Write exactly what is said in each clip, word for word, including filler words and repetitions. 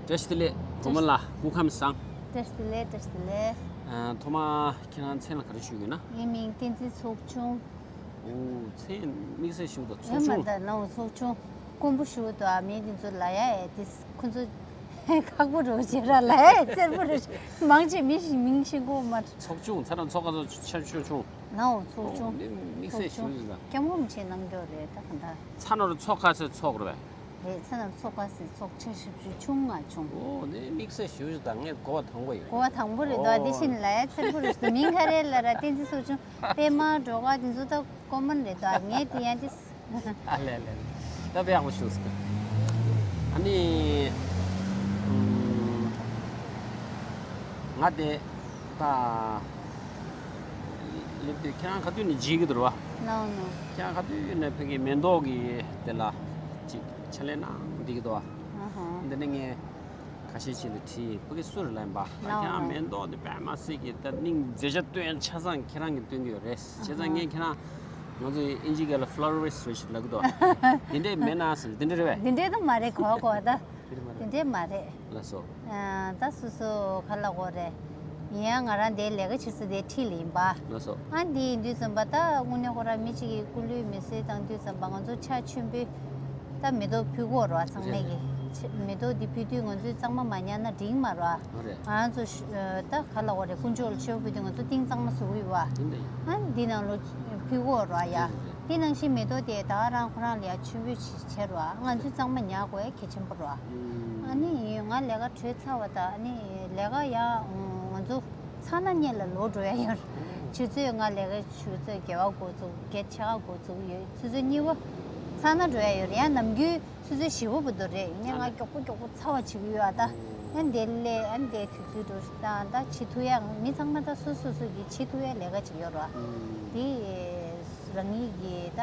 བཀྲ་ཤིས་བདེ་ལེགས། གོང་མ་ལགས་སྐུ་ཁམས་བཟང་། བཀྲ་ཤིས་བདེ་ལེགས། བཀྲ་ཤིས་བདེ་ལེགས། ཨ། ཐོག་མར་ཁྱེད་རང་མཚན་ལ་ག་རེ་ཞུ་གི་ཡོད་ན། ངའི་མིང་བསྟན་འཛིན་ཚོགས་ཆུང་། ཨོ། མཚན་དམིགས་བསལ་ཞིག་འདུག་ཚོགས་ཆུང་། ཡོད་མ་རེད། ད་ནང་ཚོགས་ཆུང་དཀོན་པོ་ཞིག་འདུག་ཨ། མི་དེ་ཚོ་ལ་ཡ་ཨེ་དེ་ཁོ་ཚོ་ཁག་པོ་རེད་བྱེད་ར། ལ་ཡ་ཨེ་བཙན་པོ་རེད། མང་ཆེ་མི་ཞིག་མིང་ཤེས་གོ་མ། ཚོགས་ཆུང་ཚ་རང་ཚོགས་ཁ་ཚོགས་ཆ་ཆོས་ཆུང་། ནའོ་ཚོགས་ཆུང་། ཨོ། མི་དམིགས་བསལ་ཞིག་འདུག་སྐྱབས་མགོན་ཆེ་གནང་རྒྱུ་རེད་ད་ག་འདྲ། ཚ་ནོར་ཚོགས་ཁ་ཚོད་ཚོགས་རེད། རེད། ཚ་ནོར་ཚོགས་ཁ་ཚོད་ཚོགས་ཆ་ཞིབ་ཞིབ་ཆུང་ང་ཆུང་། ཨོ། དེ་དམིགས་བསལ་ཞིག་འདུག་ངས་གོ་བ་དང་པོ་ཡིན། གོ་བ་དང་པོ་རེད་འདུག་ཨོ། དེ་བཞིན་ལ་ཡ་མཚན་པོ་རེད་འདུག་མིང་ག་རེ་ལབ་ར། བསྟན་འཛིན་ཚོགས་ཆུང་། པད་མ་སྒྲོལ་དཀར་དེ་ཚོ་ད་ཀོ་མན་རེད་འདུག་ངས་དེ་ཡང་དེ། ཨ་ལས་ལས་ལས། ད་དཔེ་ཡག་པོ་བྱུང་སོང་། ཨ་ནི། ཨུམ། ང་དེ་ད་སླེབས་དུས་ཁྱེད་རང་ག་དུས་ནས་བརྗེད་ཀྱི་འདུག་བ། ནའོ་ནའོ། ཁྱེད་རང་ག་དུས་ནས་ཕ་གི་མེ་ཏོག་གི་དེ་ལ་ཅིག་ཕྱག་ལས་གནང་བསྡད་ཀྱི་འདུག་བ། ཨ་ཧ། འདི་ནས་ངས་ཁ་ཤས་ཤིག་ལ་དྲིས། ཕ་གི་སུ་རེད་ལབ་ཡིན་པ། ད་ཁྱེད་རང་མེ་ཏོག་འདི་དཔེ་མ་སྲིད་ཀྱི་ད་སྙིང་རྗེ་ཆ་སྟོན་ཆ་ཚང་ཁྱེད་རང་གིས་སྟོན་གྱི་ཡོད་རེད། བྱས་ཙང་ངས་ཁྱེད་རང་ང་ཚོ་ཨིན་ཇི་སྐད་ལ་ཕློ་རིསཊ་རེད་ཞེས་ལབ་ཀྱི་འདུག་དེ་འདྲས་མེད་ན་ཟེར། དེ་འདྲས་རེད་པས། དེ་འདྲས་ད་མ་རེད་གོ་གོ་ད། དེ་འདྲས་མ་རེད། དེ་འདྲས་མ་རེད། ལགས་སོ། ཨ། ད་སོ་སོ་ག་ལབ་དགོས་རེད། ཡིན་ཡང་ང་རང་འདིར་ལས་ཀ་བྱེད་ས་དེ་འཁྲིས་ལ་ཡིན་པ། ལགས་སོ། ཨ། འདི་ཡིན་དུས་ཙམ་པ་ད་དངོས་གནས་ཁོ་རང་མི་གཅིག་གིས་སྐུ་ལུས་མེ་བསྲེགས་བཏང་དུས་ཙམ་པ་ང་ཚོ་ཕྱག་མཆོད་འབུལ། ད་མེ་ཏོག་ཕུལ་གྱི་ཡོད་རེད་པ། ཚང་མས་ཀྱིས་མེ་ཏོག་འདི་ཕུལ་དུས་ང་ཚོས་གཙང་མ་མ་ཉར་ན་འགྲིག་མ་རེད་པ། ང་རང་ཚོ་ད་ག་ལབ་དགོས་རེད། དཀོན་མཆོག་ལ་མཆོད་པ་ཕུལ་དུས་ང་ཚོ་རྟིང་གཙང་མ་བཟོ་གི་ཡོད་པ། ཨ། འདི་ནང་ལོགས་ཕུལ་གྱི་ཡོད་རེད་པ་ཡ། དེ་ནང་བཞིན་མེ་ཏོག་དེ་ད་རང་ཁོ་རང་ལ་ཡ་མཆོད་འབུལ་བྱེད་བྱེད་རེད་པ། ང་ཚོས་གཙང་མ་ཉར་དགོས་གལ་ཆེན་པོ་རེད་པ། ཨ་ནི་ང་ལས་ཀ་གྲོལ་ཚར་བ་དང་ཨ་ནི་ལས་ཀ་ཡ་ང་ཚོ་ཚར་ན་སྔོན་ལ་ལོག་འགྲོ་ཡ་ཡོད་རེད། ཆུ་ཚོད་ང་ལས་ཀ་ཆུ་ཚོད་བརྒྱད་པ་འགོ་བཙུགས། བརྒྱད་ཕྱེད་ཀ་འགོ་བཙུགས་ཡོད། ཆུ་ཚོད་གཉིས་པ་ཚར་ན་འགྲོ་ཡ་ཡོད་རེད། ཡང་ནམ་རྒྱུན་ཆུ་ཚོད་བཞི་པ་བར་དུ་རེད། ཡིན་ནའི་ང་མགྱོགས་པོ་མགྱོགས་པོ་ཚར་བ་བྱེད་ཀྱི་ཡོད་ཨ། ད་ཡང་འདིར་སླེབས། ཨ། འདིར་དུས་ཚོད་འགྲོ་བཏང་། ད་བྱེད་ཐུབ་ཡ་མི་ཚང་མ་ད་སོ་སོ་སོ་གི་བྱེད་ཐུབ་ཡ་ལས་ཀ་ཅིག་ཡོད་རེད་པ། དེ་རང་ཉིད་ཀྱི་ད་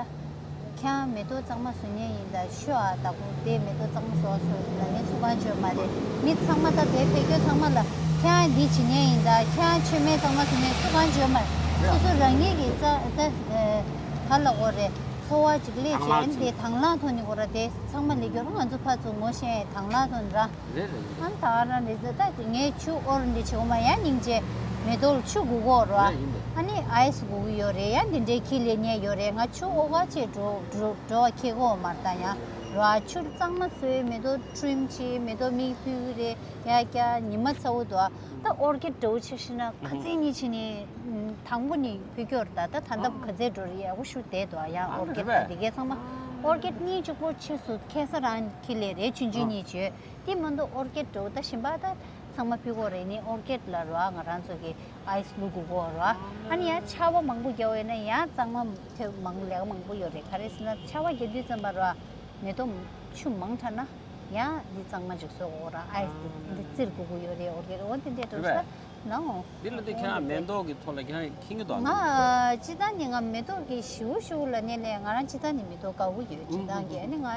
ཁྱེད་རང་མེ་ཏོག་གཙང་མ་བཟོ་མཁན་ཡིན་ད་ཤོག་ཨ། ད་ཁོ་དེ་མེ་ཏོག་གཙང་མ་བཟོ་བཟོ་ལབ་མཁན་སུ་གང་བྱོས་མ་རེད། མི་ཚང་མ་ད་དེ་ཕེབས་མཁན་ཚང་མ་ལ་ཁྱེད་རང་འདི་བྱེད་མཁན་ཡིན་ད། ཁྱེད་རང་མཆོད་མེ་གཙང་མ་བཟོ་མཁན་སུ་གང་བྱོས་མ་རེད། སོ་སོ་རང་ཉིད་ཀྱི་རྩ་ད་ག་ལབ་དགོས་རེད། འཚོ་བ་ཅིག་ལས་བྱས། ཨ་ནི་དེ་དང་བླངས་ཐོག་ནས་ཁོ་རང་དེ་ཚང་མ་ལས་སྐྱོར། ང་ཚོ་ཕར་ཚུར་ངོ་ཤེས་དང་བླངས་ཐོག་ནས་ར། རེད་རེད་རེད། ཨ་ནི་ད་རང་རེད། ད་ངས་ཆུ་དབོར་འདི་བྱེད་དགོས་མ། ཡང་སྙིང་རྗེ་མེ་ཏོག་ལ་ཆུ་དགོས་ཀྱི་ཡོད་རེད་པ། རེད་ཡིན་པས། ཨ་ནི་ཨའི་སི་དགོས་ཀྱི་ཡོད་རེད། ཡང་འདི་འདྲའི་ཁྱི་ལས་ཉེན་ཡོད་རེད། ང་ཆུ་དབོར་ག་ཅིག་འགྲོ་འགྲོ་འགྲོ་བ་ཁྱེད་དགོས་མ་རེད། ད་ཡང་ར་ཆུ་གཙང་མ་བཟོས། མེ་ཏོག་ཊི་རིམ་བྱས། མེ་ཏོག་མིག་ཕུལ་གྱི་རེད། ཡ་ཀྱ་ཉི་མ་ཚ་བོ་འདུག་ད་ཨོར་ཀིཌ་འདྲ་བོ་ཆ་བཞག་ན་ཁ་ཚིག་གཉིས་བྱས་ནས་དང་པོ་ནས་ཕུལ་གྱི་ཡོད་རེད། ད་ད་ད་ལྟ་ག་ཚད་འགྲོ་རེད། ཡག་པོ་ཞིག་བསྡད་འདུག་ཡང་ཨོར་ཀིཌ་ད་འདི་གའི་ཚང་མ་ཨོར་ཀིཌ་གཉིས་གཅིག་པོ་ཕྱིས་སུ་ཁ་སང་རང་ཁྱི་ལས་རེད། ཆུང་ཆུང་གཉིས་བྱས། དེ་མ་གཏོགས་ཨོར་ཀིཌ་འདྲ་བོ་ད་གཞན་པ་ད་ཚང་མ་ཕུལ་གྱི་ཡོད་རེད། ནི་ཨོར་ཀིཌ་ལ་ར་ང་རང་ཚོ་གི་ཨའི་སི་བླུག་དགོས་ཀྱི་ཡོད་རེད་པ། ཨ་ནི་ཡང་ཆར་པ་མང་པོ་བརྒྱབ་པ་ཡིན་ན་ཡང་གཙང་མ་ཐེབས་མང་ལས་ཀ་མང་པོ་ཡོད་རེད། ག་རེ་ཟེར་ན་ཆར་པ་བརྒྱབ་དུས་ཙམ་པ་ར་མེ་ཏོག་ཆུ་མང་དྲགས་ན་ཡང་འདི་གཙང་མ་ཅིག་བཟོ་དགོས་ར། ཨའི་སི་འདི་འདི་བཙིར་དགོས་ཀྱི་ཡོད་རེད། ཨོར་ཀིཌ་འོ་འདི་འདྲའི་འགྲོ་ས་ནའོ། འདི་ལ་འདི་ཁྱེད་རང་མེ་ཏོག་གི་ཐོག་ལ་ཁྱེད་རང་མཁྱེན་གྱི་འདུག་ང་སྤྱིར་བཏང་ནས་ང་མེ་ཏོག་གི་ཞེ་པོ་ཞེ་པོ་ལབ་ནའི་ལས་ང་རང་སྤྱིར་བཏང་ནས་མེ་ཏོག་དགའ་པོ་ཡོད། སྤྱིར་བཏང་གི། ཨ་ནི་ང་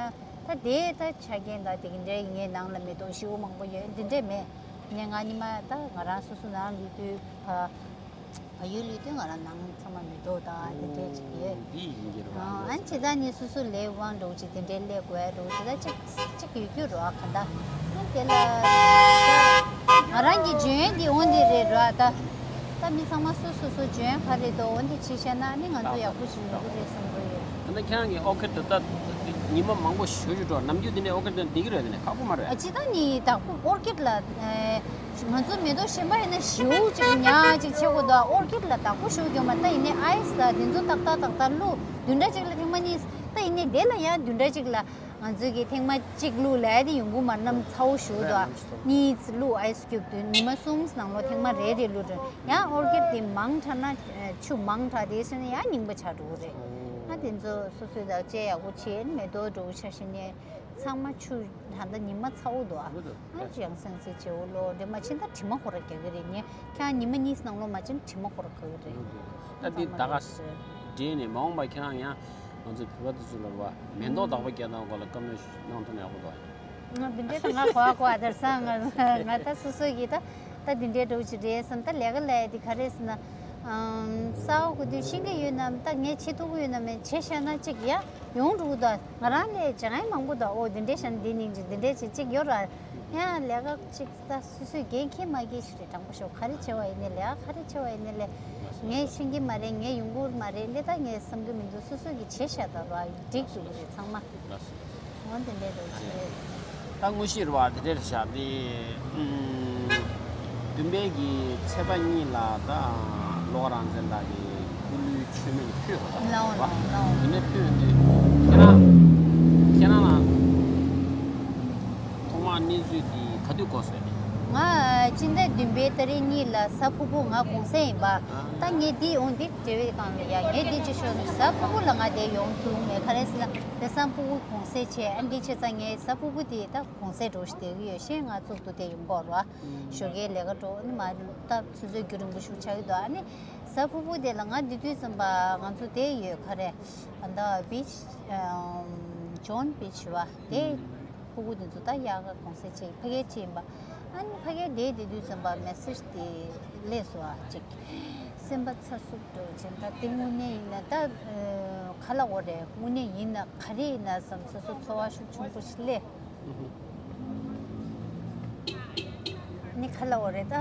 ད་དེ་ད་ཆ་རྐྱེན་དང་དེ་གི་འདྲའི་ངའི་ནང་ལ་མེ་ཏོག་ཞེ་པོ་མང་པོ་ཡོད་འདི་འདྲས་མེད། ནས་ང་ཉི་མ་ད་ང་རང་སོ་སོ་ནང་ལུས་དུས་ཕ་ཕ་ཡུལ་ལུས་དུས་ང་རང་ནང་ཚང་མ་མེ་ཏོག་དང་དེ་འདྲས་ཅིག་ཡོད། འདི་ཡིན་གྱི་རེད་པ། ཨ་ནི་ཇི་ལྟར་ནི་སོ་སོ་ལས་དབང་འགྲོ་ཅིག་དེ་འདྲའི་ལས་དགོས་འགྲོ་ཅིག་ད་ཅིག་ཅིག་ཡོད་རྒྱུ་རེད་པ། ག་ད་ཨ་དེ་ལ་ད་ང་རང་གི་འཇོན་འདི་འོང་འདི་རེད་ར། ད་ད་མི་ཚང་མ་སོ་སོ་སོ་འཇོན་ག་རེ་འདུག་འོ་འདི་བྱས་བཞག་ན་ནི་ང་ཚོ་ཡག་པོ་ཞིག་ཡོང་གི་རེད་བསམ་གྱི་ཡོད། ད་ནི་ཁྱེད་རང་གི་ཨོར་ཀིཌ་ད་ད་ཉི་མ་མང་པོ་ཞུ་ཞུ་འགྲོ། ནམ་རྒྱུན་འདི་ནས་ཨོར་ཀིཌ་འདི་གི་རེད། དེ་ནས་ཁག་པོ་མ་རེད། ཨ་ཅི་ད་ནི་བདག་པོ་ཨོར་ཀིཌ་ལ་ང་ཚོ་མེ་ཏོག་གཞན་པ་ཡིན་ན་ཞེ་པོ་ཅིག་ཉག་ཅིག་བྱེད་དགོས་འདུག་ཨོར་ཀིཌ་ལ་བདག་པོ་ཞེ་པོ་ཡོད་མ་རེད། ད་ཡིན་ནའི་ཨའི་སི་ལ་འདི་ཚོ་ཏག་ཏག་ཏག་ཏག་བླུགས། བདུན་ཕྲག་གཅིག་ལ་ཐེངས་མ་གཉིས། ད་ཡིན་ནའི་དེ་ལ་ཡང་བདུན་ཕྲག་གཅིག་ལ་ང་ཚོས་ཀྱི་ཐེངས་མ་གཅིག་བླུགས་ལབ་ཡ་དེ་ཡོང་གི་མ་རེད། གནམ་ཚ་པོ་ཞེ་པོ་འདུག་གནམ་ཚ་པོ། གཉིས་བླུགས། ཨའི་སི་ཀིའུབ་དེ་ཉི་མ་གསུམ་ནང་ལོགས་ཐེངས་མ་རེ་རེ་བླུགས་འགྲོ། ཡང་ཨོར་ཀིཌ་དེ་མང་དྲགས་ན་ཆུ་མང་དྲགས་དེ་བྱས་ན་ཡང་རྙིང་པ་ཆགས་འགྲོ་གི་རེད། ཨ་དེ་ཚོ་སོ་སོས་བདག་གཅེས་ཡག་པོ་བྱས། མེ་ཏོག་འདྲ་པོ་ཆ་བཞག་ནས་ཚང་མ་ཆུ་ད་ལྟ་ཉི་མ་ཚ་པོ་འདུག་ཨ་ཡང་སེང་སེང་ཅིག་བྱེད་འོ་ལོ་འདྲེ་མ་ཕྱིན་ད་དྲི་མ་ཁོ་ར་རྒྱག་གི་རེད། ངས་ཁྱེད་རང་ཉི་མ་གཉིས་ནང་ལོགས་མ་ཕྱིན་དྲི་མ་ཁོ་ར་རྒྱག་གི་རེད། ད་འདི་ད་ག་འདྲེས་ནས་མ་འོངས་པ་ཁྱེད་རང་ཡང་ང་ཚོའི་བོད་པ་དེ་ཚོ་ལ་རེད་པ། མེ་ཏོག་བདག་པོ་རྒྱག་སྟངས་སྐོར་ལ་བཀའ་མོལ་གནང་ཐུབ་ན་ཡག་པོ་འདུག་ང་འདི་འདྲའི་ད་ང་གོ་བ་གོ་བ་དེར་སང་ང་ང་ད་སོ་སོ་གི་ད་ད་འདི་འདྲའི་འདྲ་པོ་ཅིག་རེད་བསམ། ད་ལས་ཀ་ལས་འདི་ག་རེ་ཟེར་ན། ཨམ། ས་འོག་གི་དུས་ཤེས་ཀྱི་ཡོད་ནམ། ད་ངས་བྱེད་ཐུབ་ཀྱི་ཡོད་ནམ་མེད། བྱེད་ཤེས་ན་གཅིག་ཡ་ཡོང་འགྲོ་གི་འདུག་ང་རང་ལས་སྦྱང་ཡ་མང་པོ་འདུག་ཨོ་འདི་འདྲའི་བྱས་ན་འདི་སྙིང་རྗེ། འདི་འདྲའི་བྱེད་གཅིག་ཡོད་ར། ཡང་ལས་ཀ་ཅིག་ད་སོ་སོས་འགན་འཁྱེར་མ་འཁྱེར་ཞིག་རེད། དྲང་པོ་ཤོད། ག་རེ་བྱེད་པ་ཡིན་ནའི་ལས་ཀ་ག་རེ་བྱེད་པ་ཡིན་ནའི་ལས། ངས་ཤེས་ཀྱི་མ་རེད། ངས་ཡོང་གི་མ་རེད། ལས་ད་ངས་བསམ་གྱི་མི་འདུག་སོ་སོ་གིས་བྱས་ཤག་ད་ར་འགྲིག་འགྲིག་གི་རེད་ཚང་མ། འོ་དེ་འདྲས་འདྲ་ཅིག་རེད། ད་དངོས་གཞི་རེད་བ། དེ་འདྲས་བཞག་སྟེ། ཨུམ། བདུན་པའི་གི་ཚེས་པ་གཉིས་ལ་ད་བློ་དགའ་རང་བཙན་ལགས་ཀྱི་སྐུ་ལུས་མཆོད་མེ་ཕུལ་བ་རེད་བ། ལའོ་ལའོ་ལའོ། དེ་ནས་ཕུལ་དུས་ཁྱེད་རང་ཁྱེད་རང་ལ་ཐོག་མར་གནས་ཚུལ་འདི་ག་དུས་གོ་སོང་ནས། ང་སྤྱི་ཟླ་བདུན་པའི་ཏ་རིག་གཉིས་ལ་གཟའ་ཕུར་བུ་ང་གུང་སེང་ཡིན་པ། ད་ངས་འདི་འོང་འདི་འབྲེལ་བའི་སྒང་ལ་ཡ་ངས་འདི་ཅི་ཤོད་ན་གཟའ་ཕུར་བུ་ལ་ང་དེ་ཡོང་ཐུབ་མེད། ག་རེ་ཟེར་ན་དེང་སང་ཕུར་བུ་གུང་སེང་བྱས། ཨ་འདི་བྱས་ཙང་ངས་གཟའ་ཕུར་བུ་དེ་ད་གུང་སེང་འགྲོ་ཞིག་བསྡད་ཀྱི་ཡོད། གཞན་ང་ཚོགས་འདུ་དེ་ཡོང་གི་ཡོད་རེད་བ། ཞོགས་ཀའི་ལས་ཀ་འགྲོ་ནི་མ་རེད། ད་ཆུ་ཚོད་རྒྱུན་རིང་པོ་ཞིག་ཆགས་ཀྱི་འདུག་ཨ་ནི་གཟའ་ཕུར་བུ་དེ་ལ་ང་འདི་དུས་ཙམ་པ་ང་ཚོ་དེ་ཡོད། ག་རེ་ད་བིཆ་ཇོན་བིཆ་བ་དེ་ཕྲུ་གུ་དེ་ཚོ་ད་དབྱར་ཁ་གུང་སེང་བྱས་ཕ་གིར་ཕྱིན་པ། ཨ་ནི་ཕ་གིར་བསྡད་དེ་དུས་ཙམ་པ་མེ་སེཇ་དེ་སླེབས་སོང་ཨ་ཅིག་སེམས་པ་ཚ་སུབ་འགྲོ་བྱས། ད་དེ་དངོས་གནས་ཡིན་ན་ད་ག་ལ་འོ་རེད། དངོས་གནས་ཡིན་ན་ག་རེ་ཡིན་ན་བསམ་སོ་སོ་ཚོར་བ་ཤུགས་ཆེན་པོ་ཞིག་སླེབས། ནི་ག་ལ་འོ་རེད། ད་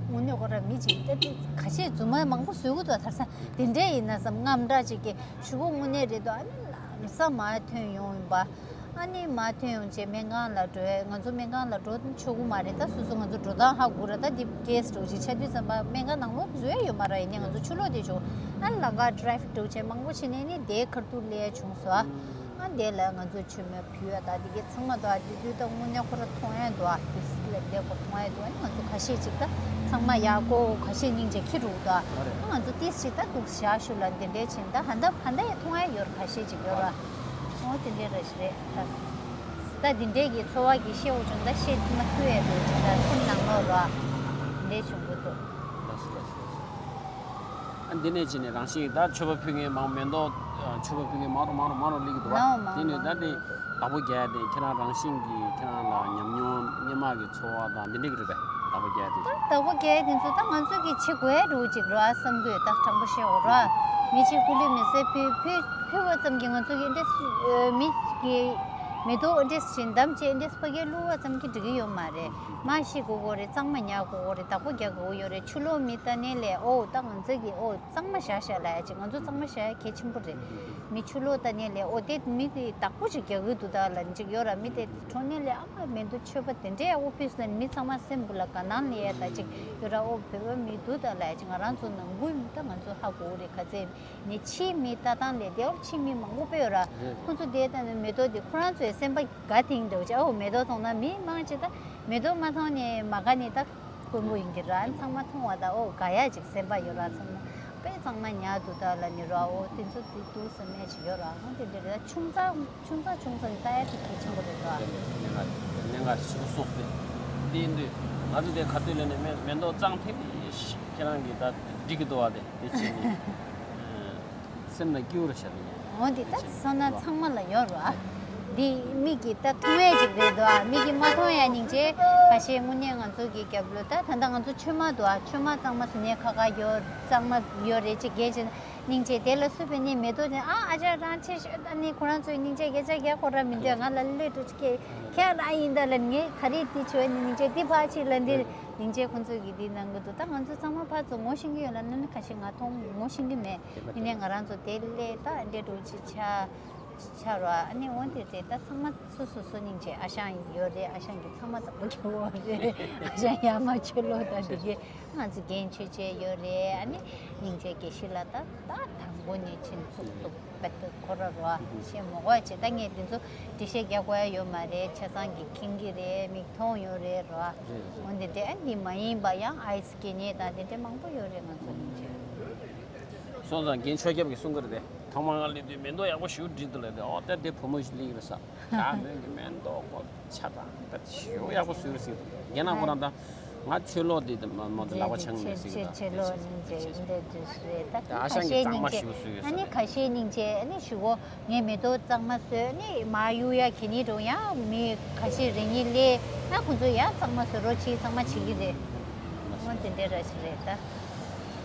དངོས་གནས་ཁོ་ར་མི་གཅིག་ད་དེ་ཁ་ཤས་རྫུན་མ་མང་པོ་བཟོས་ཀྱི་འདུག་དེང་སང་དེ་འདྲས་ཡིན་ན་བསམ། དངངས་སྐྲག་ཅིག་གི་གཞུག་གུ་དངོས་གནས་རེད་འདུག་ཨ་ནི་ལམ་སང་མར་ཐོན་ཡོང་ཡིན་པ། ཨ་ནི་མར་ཐོན་ཡོང་རྗེས་སྨན་ཁང་ལ་འགྲོ་ཡས། ང་ཚོ་སྨན་ཁང་ལ་འགྲོ་ཆོག་གི་མ་རེད། ད་སོ་སོ་ང་ཚོ་འགྲོ་སྟངས་ཧ་གོ་ར། ད་འདི་གེ་སི་འདྲ་བོ་ཅིག་ཆགས་དུས་ཙམ་པ་སྨན་ཁང་ནང་ལོགས་འཛུལ་ཡས་ཡོད་མ་རེད། ཡིན་ནའི་ང་ཚོ་ཕྱི་ལོགས་དེ་བྱུང་། ཨ་ནི་ལམ་ཁ་ཊ་ཕིག་འདྲ་བོ་ཅིག་མང་པོ་བྱས་ནས་ནི་དེའི་ཁ་ཐུག་སླེབས་བྱུང་སོང་ཨ། ཨ་དེ་ལ་ང་ཚོ་མཆོད་མེ་ཕུལ་ཡ་ད་དེ་གའི་ཚང་མ་འདུག་ཨ་དེ་དུས་ད་དངོས་གནས་ཁོ་ར་མཐོང་ཡ་འདུག་ཨ་དེ་སི་ལེབ་ལེབ་ཁོ་མཐོང་ཡ་འདུག་ཨ་ནི་ང་ཚོ་ཁ་ཤས་ཅིག་ད་ཚང་མ་ཡག་གོ་ཁ་ཤས་སྙིང་རྗེ་ཁྱི་འདུག་ད་ཨ་ང་ཚོ་ཏིས་ཅིག་ད་འདུག་བཞག་ཞུ་ལ་འདི་འདྲའི་ཕྱིན། ད་ཧ་ད་ཧ་ད་ཡ་མཐོང་ཡ་ཡོད་ར། ཁ་ཤས་ཅིག་ཡོད་ར། ཨོ་དེ་འདྲའི་ར་ཞིག་རེད། ད་ད་དེ་འདྲའི་གི་ཚོར་བ་གི་ཤེས་འོ་བྱུང་། ད་ཤེས་མ་ཐུབ་ཡ་འདུག་ཅིག་ད་སེམས་ནང་ལོགས་ར་འདི་འདྲའི་བྱུང་གི་འདུག་ལགས་སོ་ལགས་སོ་ལགས་སོ། ཨ་འདི་ནས་ཕྱིན་ནས་རང་བཞིན་ད་མཆོད་པ་ཕུལ་མཁན་མང་མེ་ཏོག་མཆོད་པ་ཕུལ་མཁན་མང་རུ་མང་རུ་མང་རུ་སླེབས་ཀྱི་འདུག་བ། མང་དེ་ནས་མང་ད་དེ་བདག་པོ་རྒྱག་ཡ་དེ་ཁྱེད་རང་རང་བཞིན་གྱིས་ཁྱེད་རང་ལ་ཉམས་མྱོང་སྔོན་མ་གི་ཚོར་བ་དང་འདི་འདྲ་གི་རེད་པས། བདག་པོ་རྒྱག་ཡ་དེ། ད་བདག་པོ་རྒྱག་ཡ་དེ་ཚོ་ད་ང་ཚོ་གི་བྱེད་དགོས་ཡ་འདྲ་བོ་ཅིག་རེད་བ་བསམ་གི་ཡོད། ད་དྲང་པོ་བཤད་འོ་ར། མི་གཅིག་སྐུ་ལུས་མེ་སྲེག་ཕུལ་ཕུལ་ཕུལ་བ་ཙམ་གྱིས་ང་ཚོ་གི་འདྲེ་མི་གི་མེ་ཏོག་འདྲེ་བཞིན་འདམ་བཅས་འདྲེ་ཕ་གིར་བླུགས་པ་ཙམ་གྱིས་འགྲིག་གི་ཡོད་མ་རེད། མར་ཤི་དགོས་གོ་རེད། གཙང་མ་ཉར་དགོས་གོ་རེད། བདག་པོ་རྒྱག་དགོས་ཡོད་རེད། ཆུ་ལོག་མི་ལྟ་ནས་ལས་ཨོ་ད་ང་ཚོ་གི་ཨོ་གཙང་མ་བཞག་བཞག་ལ་ཡ་ཅིག་ང་ཚོ་གཙང་མ་བཞག་ཡ་གལ་ཆེན་པོ་རེད། མི་ཆུ་ལོག་ལྟ་ནས་ལས་ཨོ་དེ་མི་དེ་བདག་པོ་ཅིག་རྒྱག་གི་འདུག་ད་ལ་ཅིག་ཡོད་ར། མི་དེ་གྲོངས་ནས་ལས་ཨ་མ་མེ་ཏོག་མཆོད་པ་དེ་འདྲའི་ཨོ་ཕིས་ལ་མི་ཚང་མ་སེམས་བུ་ལ་དགའ་སྣང་ལས་ཡ་ད་ཅིག་ཡོད་ར། ཨོ་བོད་པ་མི་འདུག་ད་ལ་ཡ་ཅིག་ང་རང་ཚོ་ནང་ཁུལ་མི་ད་ང་ཚོ་ཧ་གོ་རེད། ག་ཚད་ནས་ཕྱིའི་མི་ལྟ་སྟངས་ལས་དེ་ཨོ་ཕྱི་མི་མང་པོ་དཔེ་ཡོད་ར། རེད། ཁོ་ཚོ་དེ་ལྟ་ནས་མེ་ཏོག་དེ་ཁོ་རང་ཚོའི་སེམས་པ་དགའ་ཐིང་འདྲ་བོ་ཅིག་ཨོ་མེ་ཏོག་མཐོང་ན་མི་མང་ཆེ་ད་མེ་ཏོག་མ་མཐོང་ནས་མ་དགའ་ནས་ད། དཀོན་པོ་ཡིན་གྱི་ར། ཚང་མ་མཐོང་བ་དང་ཨོ་དགའ་ཡ་ཅིག་སེམས་པ་ཡོད་ར། ཚང་མ་དཔེ་གཙང་མ་ཉར་འདུག་ད་ལ་ནི་ར། ཨོ་དེ་ཚོ་དེ་འདུག་བསམ་ཡ་ཅིག་ཡོད་ར། ཨོ་དེ་འདྲ་རེད། ད་ཆུང་ཙག་ཆུང་ཙག་ཆུང་ཙག་ནི་ལྟ་ཡ་དེ་གལ་ཆེན་པོ་རེད་ར། གནད་འགག་གནད་འགག་ཞིག་གསུངས་ཏེ། དེ་ཡིན་དུས་ང་ཚོ་དེ་ག་དུས་ལས་ནས་མེ་མེ་ཏོག་གཙང་ཐིང་ཐིང་ཞིག་ཁྱེད་རང་གིས་ད་འགྲིག་གི་འདུག་བ། དེ་དེ་བྱས་ནས། སེམས་ལ་སྐྱིད་པོ་རེད་ཤག་ལ་ཡིན། འོ་འདི་ལྟ་སོང་ན་ཚང་མ་ལ་ཡོད་རེད་བ། འདི་མིག་གིས་ལྟ་མཐོང་ཡས་ཅིག་རེད་འདུག་ཨ། མིག་གིས་མ་མཐོང་ཡས་སྙིང་རྗེ། ཁ་ཤས་དངོས་གནས་ང་ཚོ་གི་རྒྱབ་ལོགས་ད་ད་ལྟ་ང་ཚོ་མཆོད་མ་འདུག་ཨ། མཆོད་མ་གཙང་མ་བཟོས་ནས་ཁ་ཁ་ཡོད། གཙང་མ་ཡོད་རེད་ཅིག་རྒན་བྱས་ན་སྙིང་རྗེ། དེ་ལ་སུ་བས་ནས་མེ་ཏོག་ཅན་ཨ་ཨ་ཅག་རང་ཆེ་ཤོས་ད་ནི་ཁོ་རང་ཚོའི་སྙིང་རྗེ་སྐད་ཆ་རྒྱག་ཁོ་རང་མི་འདོད། ང་ལ་ལོས་འགྲོ་ཅིག་ཁྱེད་རང་ཡིན་ད་ལ་ངས་ག་རེ་འདི་བྱོས་ནི་སྙིང་རྗེ་འདི་ཕར་ཕྱིན་ལ་འདི་སྙིང་རྗེ་ཁོ་ཚོ་གི་འདི་གནང་གི་འདུག་ད་ང་ཚོ་ཚང་མ་ཕར་ཚུར་ངོ་ཤེས་ཀྱི་ཡོད་ལ་ནི་ཁ་ཤས་ང་མཐོང་ངོ་ཤེས་ཀྱི་མེད། ཡིན་ནའི་ང་རང་ཚོ་དེ་སླེབས་ད་འདྲེ་འགྲོ་ཅི་ཆ་ཆ་རོ། ཨ་ནི་འོན་ཏེ་དེ་ད་ཚང་མ་སོ་སོ་སོ་སྙིང་རྗེ། ཨ་ཞང་ཡོད་རེད། ཨ་ཞང་གི་ཚང་མ་དང་པོ་གི་འོ་རེད། ཨ་ཞང་ཡ་མ་ཆོས་ལོ་ད་འདི་གི་ང་ཚོ་རྒན་ཆོས་ཆེ་ཡོད་རེད། ཨ་ནི་སྙིང་རྗེ་དགེ་བཤེས་ལགས་ད་ད་དང་པོ་ནས་ཕྱིན་ཚུགས་འདུག་པད་ཁོ་ར་རོ་ཞེས་མོ་གོ་ཅེ། ད་ངས་འདི་ཚོ་འགྲེལ་བཤད་རྒྱག་དགོས་ཡ་ཡོད་མ་རེད། ཆ་ཚང་གི་མཁྱེན་གི་རེད། མིག་མཐོང་ཡོད་རེད་རོ། འོན་ཏེ་དེ་ཨ་འདི་མ་ཡིན་པ་ཡང་ཨའི་སི་སྐྱེ་གནས་དང་དེ་འདྲ་མང་པོ་ཡོད་རེད། ང་ཚོ་སྙིང་རྗེ། སོང་ཙང་རྒན་ཆོས་སྐྱབས་ཀྱིས་གསུང་གི་རེད་དེ། ཐོག་མར་ང་སླེབས་དུས་མེ་ཏོག་ཡག་པོ་ཞེ་པོ་བསྒྲིགས་འདུག་ལབ་དེ། ཨོ་ད་དེ་བུ་མོ་ཞིག་སླེབས་ཀྱི་རེད་ས། ད་མོས་ཀྱི་མེ་ཏོག་གོ་ཆ་དང་ད་ཞེ་པོ་ཡག་པོ་བཟོས་རེད་ཟེར་གི་འདུག་རྒན་ལགས་ཁོ་རང་ད་ང་ཆོས་ལོག་དེ་མ་མ་ད་ལག་པ་འཆང་གི་མེད་ཟེར་གི་འདུག་ཆོས་ལོག་སྙིང་རྗེ་འདི་འདྲ་རེད་ད། ཨ་ཞང་གི་གཙང་མ་ཞེ་པོ་བཟོས་ཡོད་ཟེར། ཨ་ནི་ཁ་ཤས་སྙིང་རྗེ་ཨ་ནི་ཞུ་གོ། ངས་མེ་ཏོག་གཙང་མ་བཟོས་ནི་མ་གཡུག་ཡ་གྱི་ནི་འགྲོ་ཡ་མི་ཁ་ཤས་རེ་གཉིས་སླེབས་ན་ཁོ་ཚོ་ཡ་གཙང་མ་བཟོ་རོགས་བྱེད་གཙང་མ་བྱེད་ཀྱི་རེད། འོ་དེ་འདྲ་ར་ཞིག་རེད་ད།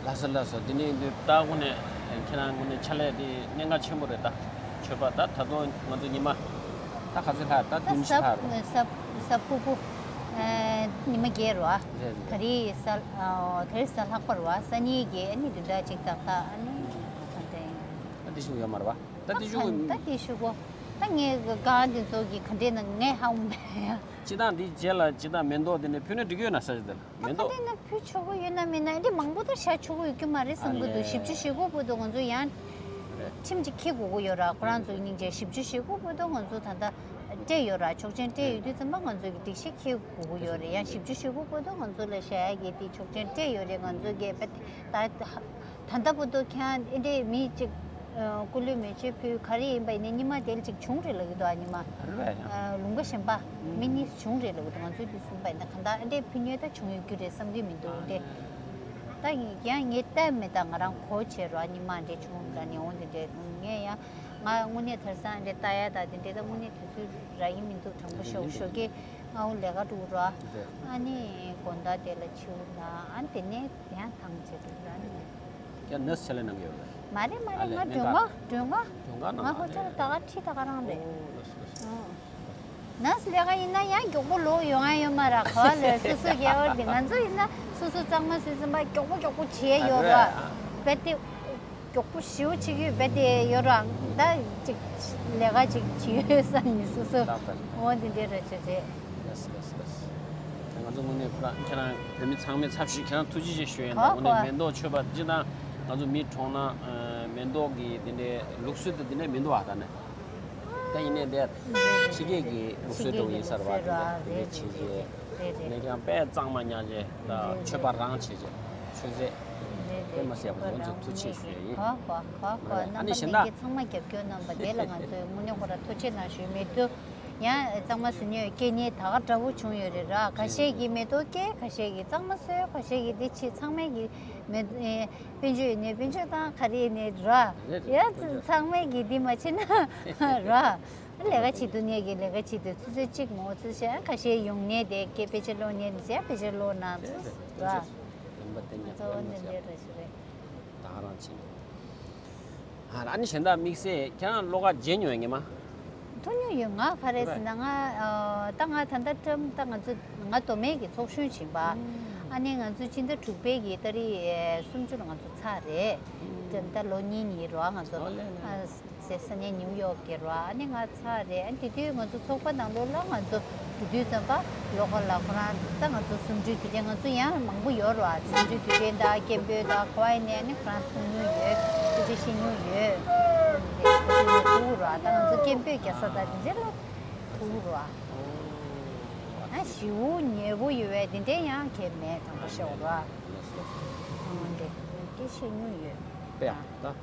ལགས་སོ་ལགས་སོ། དེ་ནས་འདི་ལྟ་དགོས་ནས་ཁྱེད་རང་དགོས་ནས་ཕྱག་ལས་དེ་གནད་འགག་ཆེན་པོ་རེད་ད། མཆོད་པ་ད་ད་དུང་ང་ཚོ་ཉི་མ་ད་ག་ཚོད་ལྷག་ད་བདུན་ཅིག་ལྷག་རེད། ས་ས་ཕུ་ཕུ། ཨ་ཉི་མ་བརྒྱད་རེད་བ། རེད་རེད། ད་རེས་གཟའ་ཨ་ད་རེས་གཟའ་ལྷག་པ་རེད་བ། སང་ཉིན་གྱི་ཨ་ནི་བདུན་ཕྲག་གཅིག་ཏག་ཏག་ཨ་ནི་ད་ལྟ་ཡིན། ད་དེ་ཞིག་ཡོད་མ་རེད་བ། ད་དེ་ཞིག་ད་དེ་ཞིག་གོ། ད་ངས་གང་དེ་ཚོ་གི་ག་འདྲས་ན་ངས་ཧ་གོ་མེད་ཡ། སྤྱི་བཏང་འདི་རྗེས་ལ་སྤྱི་བཏང་མེ་ཏོག་དེ་འདྲ་ཕུལ་ན་འགྲིག་གི་ཡོད་ན་ས་ཞིག་དེ་ལ། མེ་ད་ཏོག་ག་དེ་ན་ཕུལ་ཆོག་གི་ཡོད་ན་མེད་ན་ཨེ་འདྲ་མང་པོ་ད་བཞག་ཆོག་གི་ཡོད་ཀྱི་མ་རེད་བསམ་གི་འདུག་ཨ་ལས། བཞི་བཅུ་ཞེ་དགུ་བར་དུ་ང་ཚོ་ཡང་རེད། ཁྲིམས་ཅིག་འཁྱེར་དགོས་ཀྱི་ཡོད་ར། ཁོ་རང་ཚོ་སྙིང་རྗེ་བཞི་བཅུ་ཞེ་དགུ་བར་དུ་ང་ཚོ་ད་ལྟ་སྤྲད་ཡོད་ར། ཆོག་མཆན་སྤྲད་ཡོད་དུས་ཙམ་པ་ང་ཚོ་གི་སྒྲིག་གཞི་འཁྱེར་དགོས་ཀྱི་ཡོད་རེད། ཡང་བཞི་བཅུ་ཞེ་དགུ་བར་དུ་ང་ཚོ་ལ་བཞག་ཡ་གི་དེ་ཆོག་མཆན་སྤྲད་ཡོད་རེད། ང་ཚོ་གི་ད་ད་ད་ལྟ་བར་དུ་ཁྱེད་རང་ཨེ་འདྲས་མི་གཅིག་སྐུ་ལུས་མེ་མཆོད་ཕུལ་ག་རེ་ཡིན་པ་ཡིན་ནའི་ཉི་མ་དེ་ལ་ཅིག་བྱུང་རེད་ལབ་ཀྱི་འདུག་ཨ་ཉི་མ། རེད་པས། ལུང་པ་གཞན་པ་མི་གཉིས་བྱུང་རེད་ལབ་ཀྱི་འདུག་ང་ཚོའི་དུས་གསུམ་པ་ཡིན་ན་གང་ལྟར་ཨ་འདྲས་ཕུལ་མཁན་ད་བྱུང་ཡོད་རྒྱུ་རེད་བསམ་གྱི་མི་འདུག་འདྲས། ད་ཡང་ངས་བལྟས་མེད། ད་ང་རང་གོ་བྱས་རོགས་ཉི་མ་འདྲས་བྱུང་ལ་ནི་འོང་དེ་འདྲས་ངས་ཡང་ང་དངོས་གནས་དེང་སང་འདྲས་ལྟ་ཡ་ད་དེ་འདྲས་ད་དངོས་གནས་དུས་ཚོད་རག་གི་མི་འདུག་དྲང་པོ་ཤོད་ཞོགས་ཀས་སྔ་བོ་ལས་ཀ་འགྲོ་རོགས། ཨ་ནི་དགོང་དག་དེ་ལ་ཕྱིའུ་ན་ཨ་ནི་དེ་ནས། ཡང་ཐང་ཆད་འདུག་ར་ནི། ཀྱང་ནར་སི་ཆ་ལས་གནང་གི་ཡོད་རེད། མ་རེད་མ་རེད། ཨ་ལས་ང་མིན་མགྲོན་ད། ཁང་མགྲོན་ཁང་། མགྲོན་ཁང་ནང་ང་ཨ་ཧོ་ལས། ཅལ་ད་ག་ཁྲི་ད་ག་རང་རེད། ཨོ་ལགས་སོ་ལགས་སོ། ཨོ། ནར་སི་ལས་ཀ་ཡིན་ན་ཡང་མགྱོགས་པོ་ལོག་ཡོང་ཡ་ཡོད་མ་ར། ག་བ་ལས་སོ་སོ་རྒྱལ་བར་འདི་ང་ཚོ་ཡིན་ན་སོ་སོ་གཙང་མ་བཟོས་ཙམ་པ་མགྱོགས་པོ་མགྱོགས་པོ་བྱས་ཡོད་ར། རྦད་དེ། མགྱོགས་པོ་ཞེ་པོ་ཅིག་ཡོད་པ་དེ་ཡོད་རང་ད་ཅིག་ལས་ཀ་ཅིག་བྱེད་ཡོད་ས་ཡིན་སོ་སོ། ལགས་ལགས། འོ་འདི་འདྲའི་ར་ཅིག་རེད། ལགས་སོ་ལགས་སོ་ལགས་སོ། ང་ཚོ་དངོས་གནས་ཁོ་རང་ཁྱེད་རང་བོད་མི་ཚང་མའི་ཚབ་ཞུས་ཁྱེད་རང་ཐུགས་རྗེ་ཆེ་ཞུ་ཡིན། ད་གོ་དངོས་གནས་གོ། མེ་ཏོག་མཆོད་པ་སྤྱིར་བཏང་ང་ཚོ་མི་གྲོངས་ན་མེ་ཏོག་གི་འདི་འདྲའི་ལུགས་སྲོལ་དེ་འདི་འདྲའི་མི་འདུག་ཨ། ད་ནི་ད་ཡིན་ནའི་འདི་ཕྱི་རྒྱལ་གྱི་ལུགས་སྲོལ་འདྲ་བོ་ཡིན་ས་རེད་བ། འདི་འདྲའི་འདི་འདྲའི་བྱེད་ཀྱི། རེད་རེད། ནས་ཀྱང་དཔེ་གཙང་མ་ཉག་ཅེ་ད་མཆོད་པ་རང་བྱེད་ཅེ་མཆོད་རྫས་དཔེ་མ་སྲིད་ཡག་པོ་ཡོང་ཚེ་ཐུགས་རྗེ་ཆེ་ཞུ་ཡ་ཡིན། གོ་གོ་གོ། ཨ་ནི་རྣམ་པ་གཞན་དག་ལྷན་རྒྱས་ཚང་མ་རྒྱབ་སྐྱོར་གནང་པ་དེ་ལ་ང་ཚོས་དངོས་གནས་ཁོ་ར་ཐུགས་རྗེ་གནང་ཞུ་མེད་དུ། ཡང་གཙང་མ་བཟོ་ཉོས་སྐད་ཉེ་ད་ག་འདྲ་བོ་བྱུང་ཡོད་རེད་ར། ཁ་ཤས་ཀྱིས་མེ་ཏོག་སྐྱེས། ཁ་ཤས་ཀྱིས་གཙང་མ་བཟོས། ཁ་ཤས་ཀྱིས་འདི་བྱེད། ཚང་མས་ཀྱིས་མེ་ཨེ་དཔལ་འབྱོར་ཡོད་ནས་དཔལ་འབྱོར་བཏང་། ག་རེ་ཡོད་ནས་ར། རེད་རེད། ཡ་ཚང་མས་ཀྱིས་འདི་མ་བྱེད་ན་ར། ལས་ཀ་བྱེད་དུས་ནས་ཀྱི་ལས་ཀ་བྱེད་དུས་ཆུ་ཚོད་གཅིག་མོ་ཆུ་ཚོད་ཁ་ཤས་ཡོང་ནས་དེ་སྐད་དཔེ་ཆ་ཀློག་ནས་ཟེར་དཔེ་ཆ་ཀློག་ན་ཆུ་ཚོད་ར། རིམ་པ་བསྟན་ཉག་ཚོ་དཔེ་འོ་མ་ནི་ཟེར་འདྲ་རེད་ཟེར་རེད། ད་ག་རང་ཕྱིན། ཨ་ནི་གཞན་དག་དམིགས་བསལ་ཁྱེད་རང་བློ་དགའ་མཇལ་མྱོང་ཡོད་ངེས་མ། ཐུག་མྱོང་ཡོད། ང་ག་རེ་ཟེར་ན་ང་ད་ང་ད་ལྟ་ཀྲམ་ད་ང་ཚོ་ང་མདོ་སྨད་ཀྱི་ཚོགས་གཞོན་ཡིན་པ། ཨ་ནི་ང་ཚོ་སྤྱི་ཟླ་དྲུག་པའི་གི་ཏ་རིག་སུམ་ཅུ་ལ་ང་ཚོ་ཚར་རེད། ཀྲམ་ད་ལོ་གཉིས་གཉིས་རོ་ང་ཚོ། ཨ་ལས་ལས། ཟེར་ས་ནས་ནིའུ་ཡོག་གི་རོ། ཨ་ནི་ང་ཚར་རེད། ཨ་ནི་དེ་དུས་ང་ཚོ་ཚོགས་པ་ནང་ལོགས་ལ་ང་ཚོ་དེ་དུས་ཙམ་པ་ལོ་ཁ་ལ་ཁོ་རང་ད་ང་ཚོ་གསུམ་བཅུའི་དུས་ཆེན་ང་ཚོ་ཡང་མང་པོ་ཡོད་རོ། ཨ་གསུམ་བཅུའི་དུས་ཆེན་དང་སྐད་འབོད་དང་ཁོ་ཨ་ནི་ཨ་ནི་ཁོ་རང་ཐུག་མྱོང་ཡོད། དེ་དུས་ཤེས་མྱོང་ཡོད། ཐུག་རོ། ཨ་ད་ང་ཚོ་སྐད་འབོད་རྒྱག་ས་དང་དེ་འདྲ་ལ་ཐུག་རོ། ཨ་ཞེ་པོ་ཉེ་པོ་ཡོད་པའི་དེ་འདྲའི་ཡང་གལ་མེད། དྲང་པོ་བཤད་རོ། ཨ་འདི་སྐད་ཤེས་མྱོང་ཡོད། དཔེ་ཡག་ད།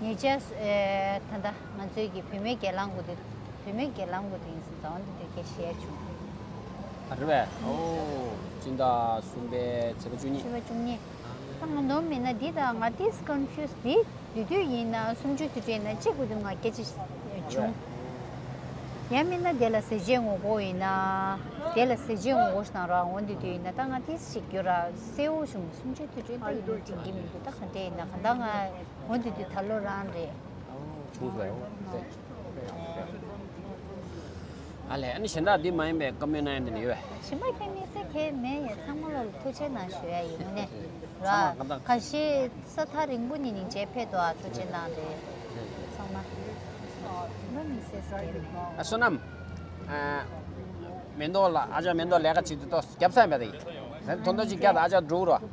ཉེ་ཆར་ཨེ་ད་ལྟ་ང་ཚོའི་གི་བུད་མེད་སྒེར་ལངས་དགོས་དུས། བུད་མེད་སྒེར་ལངས་དགོས་དུས་ཡིན་ཟེར་ཙང་འདི་དུས་སྐད་བཤད་བྱུང་། ཨ་རེད་པས། ཨོ། སྤྱི་ཟླ་གསུམ་པའི་ཚེས་པ་བཅུ་གཉིས། ཚེས་པ་བཅུ་གཉིས། ད་ང་ནོར་མེད་ན་འདི་དང་ང་ཏིས་ཀོན་ཕིའུ་སི་འདི་དུས་དུས་ཡིན་ན་སུམ་ཅུ་དུས་དྲན་ན་གཅིག་དགོས་དུས་ང་སྐད་ཆ་བྱུང་། ཡང་མིན་ན་དེ་ལ་ཟས་བཅད་ངོ་རྒོལ་ཡིན་ན། དེ་ལ་ཟས་བཅད་ངོ་རྒོལ་ཞིག་དང་རང་འོ་འདི་དུས་ཡིན་ན་ད་ང་ཏིས་ཞིག་གྱུར་ར་གསལ་བོ་བྱུང་། སུམ་ཅུ་དུས་དྲན་ད་ཡིན་ན་དྲན་གྱི་མི་འདུག་ད་ག་འདྲ་ཡིན་ན་ག་ད་ང་། འོ་འདི་དུས་ད་ལོ་རང་རེད། བྱུང་སོང་ཡོད་རེད། ཨ་ལས་ཨ་ནི་གཞན་དག་འདི་མ་ཡིན་པའི་བཀའ་མོལ་གནང་ཡ་འདི་ནི་ཡོད་པས། གཞན་པ་ཁྱེད་དམིགས་བསལ་གལ་མེད་ཡ། ཚང་མ་ལོ་ལ་ཐུགས་རྗེ་གནང་ཞུ་ཡ་ཡིན། དངོས་གནས་ར། ཚང་མ་གང་ལྟར་ཁ་ཤས་ས་ཐག་རིང་པོ་ནས་སྙིང་རྗེ་ཕེབས་འདུག་ཨ་ཐུགས་རྗེ་གནང་རེད། ཚང་མ་གཞན་པ་དམིགས་བསལ་གལ་མེད། ཨ་བསོད་ནམས། ཨ་མེ་ཏོག་ལགས། ཨ་ཅག་མེ་ཏོག་ལས་ཀ་བྱེད་དུས་ཏོག་རྒྱབ་ས་མེད་དེ། ད་དོན་དག་ཅིག་རྒྱག་ད་ཨ་ཅག་འགྲོ་རོགས།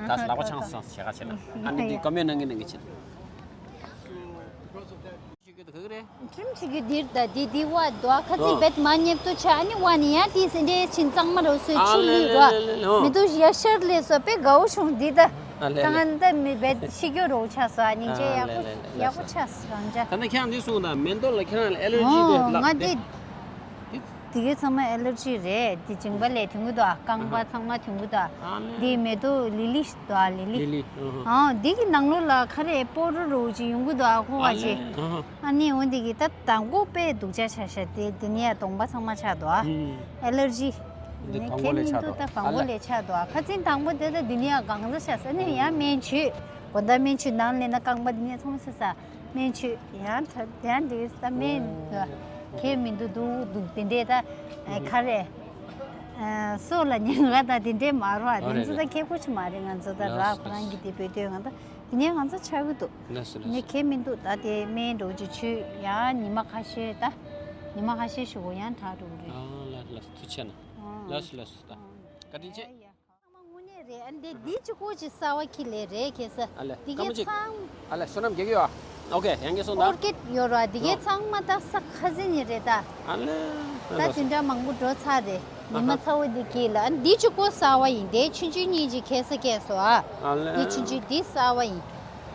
ད་ལག་པ་འཆང་སོང་ཞེ་ག་བྱེད་ན། ཨ་ནི་འདི་བཀའ་མོལ་གནང་གི་གནང་གི་བྱེད་ན། ཁྲིམས་བྱེད་རྒྱུ་འདིར་ད་འདི་འདི་བ་དོ་ཁ་ཚིག་ཨ་བེད་མ་ཉེབ་ཏུ་ཆ་ཨ་ནི་བ་ནི་ཡང་དེ་སེ་འདྲའི་ཕྱིན་གཙང་མ་རོ་སོའི་ཨ་ཆུ་ལི་ལི་རོ། ལི་ལི་ལི་ཨོ། མི་དུ་ཡ་ཤར་ལས་སོ་པེ་དགའ་བོ་བྱུང་འདི་ད། ཨ་ལེ་ད་ལེ། ང་ད་མི་བེད་ཤི་རྒྱུ་རོ་ཆ་སོ་ཨ་ནི་ཅེ་ཡག་པོ་ཨ་ལེ་ལེ་ཡག་པོ་ཆ་སོ་རང་ཅ། ད་ནི་ཁྱེད་རང་འདི་གསུངས་ད་མེ་ཏོག་ལ་ཁྱེད་རང་ལ་ཨེ་ལར་ཇི་ཨོ་དེ་ལ་ང་དེ། དེ་དེ་གའི་ཚང་མ་ཨེ་ལར་ཇི་རེད། དེ་མཇིང་པ་ལས་ཐོན་གི་འདུག་ཨ་རྐང་པ་ཚང་མ་ཐོན་གི་འདུག་ཨ་ལེ། དེ་མེ་ཏོག་ལི་ལི་ཞིག་འདུག་ཨ་ལི་ལི། ལི་ལི། ཨ་དེ་གི་ནང་ལོགས་ལ་ཁ་རེ་སྤོ་རོ་རོ་ཅིག་ཡོང་གི་འདུག་ཨ་ཁོ་ཨ་ཨ་ཅེ། ལེ། ཨ་ནི་འོ་དེ་གི་ད་དང་པོ་དཔེ་སྡུག་ཅག་ཆགས་ཤག་དེ་དེ་ནས་ཡ་གདོང་པ་ཚང་མ་ཆགས་འདུག་ཨ། ཨེ་ལར་ཇི། དེ་ནས་དང་པོ་ཁྱེད་ལས་མི་ཆགས་འདུག་འདུག་ད་དང་པོ་ཨ་ལེ། ལས་ཆགས་འདུག་ཨ། ཁ་ཚིག་དང་པོ་དེ་ད་དེ་ནས་ཡ་གང་ཟག་ཆགས་ས་ནས་ཡ་སྨན་བཅོས། དགོང་དག་སྨན་བཅོས་ནང་ལས་ན་རྐང་པ་དེ་ནས་ཚང་མ་ཆགས་ས། སྨན་བཅོས་ཡང་ད་ཡང་འདི་ས་སྨན་ཁྱད་མི་འདུག་འདུག་འདུག་དེ་འདྲས་ད་ཁ་རེ་ སོ་ལ་ཉེན་ཁ་དང་དེ་འདྲས་མ་རོ་ཨ། ཨོ་དེ་རེད་ཚོ་ད་རེད། ཁེ་པོ་ཆེ་མ་རེད། ང་ཚོ་ད་ལགས་རག་སོ་ཁོ་རང་གི་ལགས་སོ། དེ་བོད་དོན་ང་ད་དེ་ནས་ང་ཚོ་ཆགས་ཀྱི་འདུག་ལགས་སོ་ལགས་ངས་སོ། ཁེ་མི་འདུག་ད་དེ་སྨན་འགྲོ་ཅིག་ཆུ་ཡང་ཉི་མ་ཁ་ཤས་ད་ཉི་མ་ཁ་ཤས་ཤིག་གོ་ཡང་དྲག་འགྲོ་གི་རེད། ཨ་ལགས་ལགས་ཐུགས་རྗེ་ཆེ་གནང་། ཨ། ལགས་སོ་ལགས་སོ། ད་ཨ། བཀའ་དྲིན་ཆེ། ཡ་ཡ། ཚང་མ་དངོས་གནས་རེད། ཨ་འདི་འདི་གཅིག་པོ་ཅིག་གསར་བ་ཁྱི་ལས་རེད་ཁྱེད་ས། ཨ་ལས། འདི་སྐར་མ་གཅིག་གི་ཚང་། ཨ་ལས་བསོད་ནམས་རྒྱག་གི་ཡོད་ཨ། ཨོ་ཁེ་ཡང་གི་སོང་ད། ཨོར་ཀིཌ་ཡོད་ར་འདི་གའི་ཨོ། ཚང་མ་ད་ས་ཁ་ཟིན་ནི་རེད་ད། ཨ་ལས། ད་དེ་འདྲ་མང་པོ་འགྲོ་ཚར་རེད། ཉི་མ་ཨ་ཧ། ཚ་བོ་འདི་གི་ལ་ཨ་འདི་གཅིག་པོ་གསར་བ་ཡིན། དེ་ཆུང་ཆུང་གཉིས་ཅིག་ཁྱེད་ས་ཁྱེད་སོ་ཨ། ཨ་ལས། འདི་ཆུང་ཆུང་འདི་གསར་བ་ཡིན།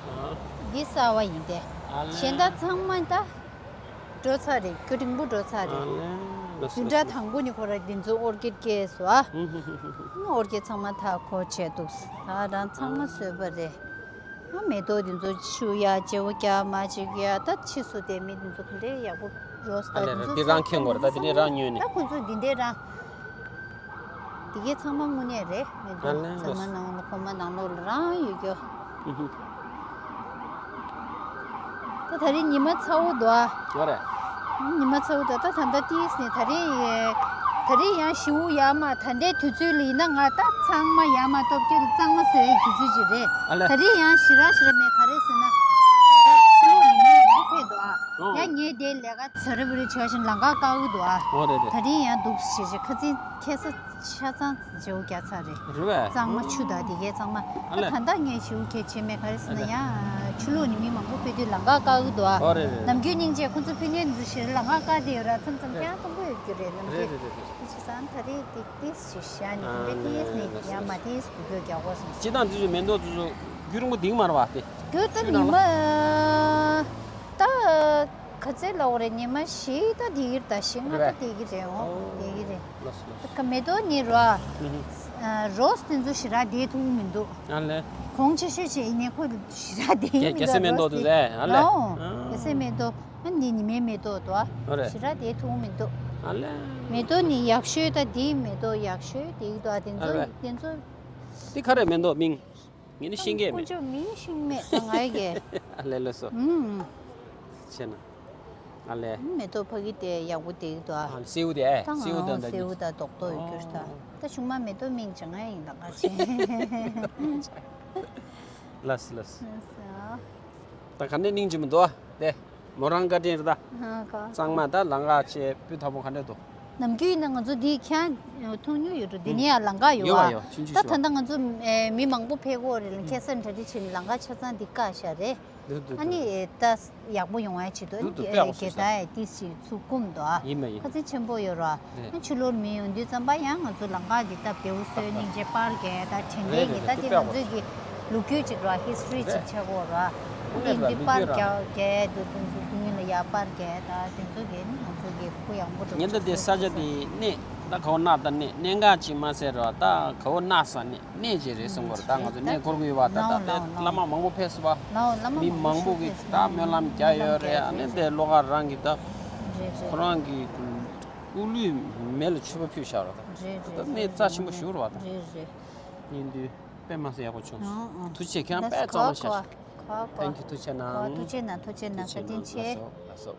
ཨ། འདི་གསར་བ་ཡིན་ཏེ། ཨ་ལས། གཞན་དག་ཚང་མ་ད། འགྲོ་ཚར་རེད། རྒྱུན་རིང་པོ་འགྲོ་ཚར་རེད། ཨ་ལས། བདུན་ཕྲག་དང་པོ་ནས་ཁོ་ར་འདི་ཚོ་ཨོར་ཀིཌ་སྐྱེས་སོ་ཨ། ཨོར་ཀིཌ་ཚང་མ་ཐག་ཁོ་བྱས་འདུག་ད་རང་ཚང་མ་བཟོས་པ་རེད། ཨ་མེ་ཏོག་འདི་ཚོ་ཆུ་ཡ་བརྗེ་བོ་རྒྱག་མ་བྱེད་ཀྱི་ཡ་ད་ཕྱིས་སུ་དེ་མི་འདི་ཚོ་ག་འདྲས་ཡག་པོ་རོས་ད་ཨ་ལས་འདི་ཚོ་འདི་རང་མཁྱེན་དགོས་རེད། ད་འདི་ནས་རང་ཉོས་ནས་ད་ཁོ་ཚོ་འདི་འདྲས་རང་འདི་གའི་ཚང་མ་དངོས་གནས་རེད་མི་འདུག་ཨ་ལས། ཚང་མ་ནང་ལ་ཁོ་མ་ནང་ལོགས་ལ་རང་ཡོད་རྒྱུ། ད་ད་རིང་ཉི་མ་ཚ་བོ་འདུག་ཨ། ཡོད་རེད། ཉི་མ་ཚ་བོ་འདུག་ད་ད་ལྟ་ཏིས་ནས་ད་རིང་ཡེ། ད་རིང་ཡང་ཞི་བོ་ཡར་མར་ད་ལྟའི་དུས་ཚོད་ལ་ཡིན་ན་ང་ད་ཚང་མ་ཡར་མར་སྟོབས་སྐྱེད་ལ་གཙང་མ་བཟོ་ཡའི་དུས་ཚོད་ཅིག་རེད། ཨ་ལས། ད་རིང་ཡང་ཞི་ར་ཞི་ར་མེད་ག་རེ་ཟེར་ན། ད་ཕྱི་ལོགས་ཉི་མ་ཡང་ཕེབས་འདུག་ཨ། ཨོ། ཡང་ངས་དེ་ལས་ཀ་ཟ་རི་བུ་རི་བྱས་ཤིང་ལམ་ཁ་བཀག་གི་འདུག་ཨ། ཨོ་རེད་རེད། ད་རིང་ཡང་འདུག་ཞེས་ཞེས་ཁ་ཚིག་ཁ་ས། ཆ་ཚང་བརྗེ་བོ་རྒྱག་ཚར་རེད། རེད་པས། གཙང་མ་ཆུ་དང་དེ་གའི་གཙང་མ། ཨ་ལས། ད་ད་ལྟ་ངས་ཞེ་པོ་གལ་ཆེ་མེད་ག་རེ་ཟེར་ན་ཡང་ཕྱི་ལོགས་ནས་མི་མང་པོ་ཕེབས་དུས་ལམ་ཁ་བཀག་གི་འདུག་ཨ། ཨོ་རེད་རེད། ནམ་རྒྱུན་སྙིང་རྗེ་ཁོང་ཚོ་ཕེབས་མཁན་ཚོ་ཞེ་ལམ་ཁ་བཀག་བསྡད་ཡོད་ར། མཚམས་མཚམས་ཀྱང་སྟོང་པོ་ཡོད་རྒྱུ་རེད་ནམ་རྒྱུན། རེད་རེད་རེད་རེད། དེ་བྱས་ཙང་ད་རེས་དེ་ཏིས་ཞེ་བཞག་ནས་ཨ་དེ་འདྲ་ཏིས་ནས་ཡང་མ་ཏིས་འགུལ་སྐྱོད་རྒྱག་དགོས་སམ། སྤྱིར་བཏང་དེ་ཚོ་མེ་ཏོག་དེ་ཚོ་རྒྱུན་རིང་པོ་ལྡིང་མ་རེད་པ་དེ། རྒྱུན་ད་ཆུའི་ནང་ཉི་ལ། མ་ད། ག་ཚོད་ལབ་དགོས་རེད། ཉི་མ་བཞི་ད་བསྡད་ཀྱི་རེད། ད་བཞི་ལྔ་ད་རེད་པས། བསྡད་ཀྱི་རེད། འོ་ཨོ། བསྡད་ཀྱི་རེད། ལགས་སོ་ལགས་སོ། ད་མེ་ཏོག་ནི་རོ། ཨ་ཧུ། ཨ་རོས་དེ་ཚོ་ཞེ་དྲག་བསྡད་ཐུབ་ཀྱི་མི་འདུག་ཨ་ལས། གོང་ཆེ་ཤོས་བྱས་ཡིན་ནའི་ཁོ་ཞེ་དྲག་བསྡད་ཀྱི་མི་རྒྱ་སེ་འདུག་མེ་ཏོག་རོས་དེ། དེ་ཨ་ལས། ཨོ། ཨ། རྒྱ་སེ་མེ་ཏོག་ཨ་འདི་ཉི་མའི་མེ་ཏོག་དོ། ཨ་རེད། ཞེ་དྲག་བསྡད་ཐུབ་ཀྱི་མི་འདུག་ཨ་ལས། མེ་ཏོག་ནི་ཡག་ཤོས་ད་འདིའི་མེ་ཏོག་ཡག་ཤོས་བསྡད་ཀྱི་འདུག་ཨ་དེ་ཨ་ཚོ་རེད། དེ་ཚོ། འདི་ག་རེ་མེ་ཏོག་མིང་། ངས་ནི་ཤེས་ཀྱི་མེད། དཀོན་མཆོག་མིང་ཤེས་མེད་ད་ང་ཡི་གེ། ཨ་ལས་ལགས་སོ། ཨུམ། ཆེ་ན། ཨ་ལས། མེ་ཏོག་ཕ་གི་དེ་ཡག་པོ་དེ་འདུག་ཨ། ཨ་སེའུ་དེ་ཨེ་ད་སེའུ་ང་དང་ད་སེའུ་འདི། དང་རྡོག་རྡོག་ཡོད་རྒྱུ་ད། ཨོ། ད་ཆུང་མ་མེ་ཏོག་མིང་ཅང་ཨེ་ཡིན་ད་ང་ཆེ། ལགས་སོ་ལགས་སོ། ལགས་སོ། ད་ག་ནས་སྙིང་རྗེ་མི་འདུག་ཨ་དེ། མོ་རང་བཀའ་དྲིན་རེད་ད། ཨ་ཁ། གཙང་མ་ད་ལམ་ཁ་ཆེ་སྤུས་དག་པོ་ག་འདྲ་འདུག་ནམ་རྒྱུན་ཡིན་ན་ང་ཚོ་འདི་ཁྱང་མཐོང་མྱོང་ཡོད་འགྲོ། འདི་ནས་ཡང་ལམ་ཁ་ཡོད་ཡོད་པ། ཡོད་ཆུང་ཆུང་ད་ཞིག་ད་ལྟ་ང་ཚོ་ཨེ་མི་མང་པོ་ཕེབས་ཀྱི་ཡོད་རེད་ལ། ཁ་སང་གྲ་སྒྲིག་བྱས་ནས་ལམ་ཁ་ཆ་ཚང་འདི་བཀག་བཞག་རེད། འདུག་འདུག་ཨ་ནི་འདུག་ཨེ་ད་ཡག་པོ་ཡོང་ཡ་ཆེད་དུ་འདུག་འདུག་ཨེ་དཔེ་ཡག་པོ་བཟོས་ཤག་རྒྱལ་དར་ཨེ་ཏིས་ཞིག་ཚུར་བསྐུམ་འདུག་ཨ། ཡིན་པ་ཡིན། ཁ་ཚིག་ཆེན་པོ་ཡོད་ར། རེད། ཨ་ཕྱི་ལོགས་མི་ཡོང་དུས་ཙམ་པ་ཡང་ང་ཚོ་ལམ་ཁ་འདི་ད་བེའུ་གསོའི་སྙིང་རྗེ་པར་རྒྱག་ད་དྲན་རེད་རྟེན་གྱི་རེད་ད་རེད། དེ་དཔེ་ཡག་པོ་བཟོས་ཤག་ང་ཚོའི་གི་ལོ་རྒྱུས་ཅིག་ར་ཧི་སི་ཊོ་རི་ཅིག་རེད། ཆགས་ཀྱི་ཡོད་ར། ཨ་ནི་ལ་འདི་ལུག་པར་རྒྱག་རྒྱག་འདུག་དེ་ཚོ་སྐུ་ངོ་ལ་ཡ་པར་རྒྱག་ད་དེ་ཚོ་གིས་ནི་ང་ཚོ་གི་སྐུ་ཡག་པོ་འགྲོ་ཉེན་བརྡ་དེ་ས་ཆ་དེ་གནས་ད་ག་བོ་གནའ་ད་གནས་གནས་འགག་ཅིག་མ་ཟད་ར་ད་ག་བོ་གནའ་ས་གནས་གནས་ཅིག་རེད་གསུང་གི་ཡོད་ར། ད་ང་ཚོ་གནས་སྐོར་གི་ཡོད་པ་ད་ད་དེ་བླ་མ་མང་པོ་ཕེབས་སོང་བ། མི་མང་པོ་གིས་ད་སྨོན་ལམ་རྒྱག་ཡོད་རེད། ཨ་ནི་དེ་བློ་དགའ་རང་གི་ད་ཁོ་རང་གི་སྐུ་ལུས་མེ་ལ་མཆོད་པ་ཕུལ་བཞག་ར་ད་རེད་ད་རེད། གནས་རྩ་ཆེན་པོ་ཞིག་རེད་བ་ད། རེད་རེད། ཡིན་དུས། དཔེ་མ་སྲིད་ཡག་པོ་བྱུང་། ཨང་ཨང་། ཐུགས་རྗེ་ཆེ། ཁྱེད་རང་དཔེ་གཙང་མ་ཆགས་ཤག་ཁ་ཁ། Thank you། ཐུགས་རྗེ་གནང་། ཐུགས་རྗེ་གནང་། ཐུགས་རྗེ་གནང་། བཀའ་དྲིན་ཆེ། ལགས་སོ། ལགས་སོ།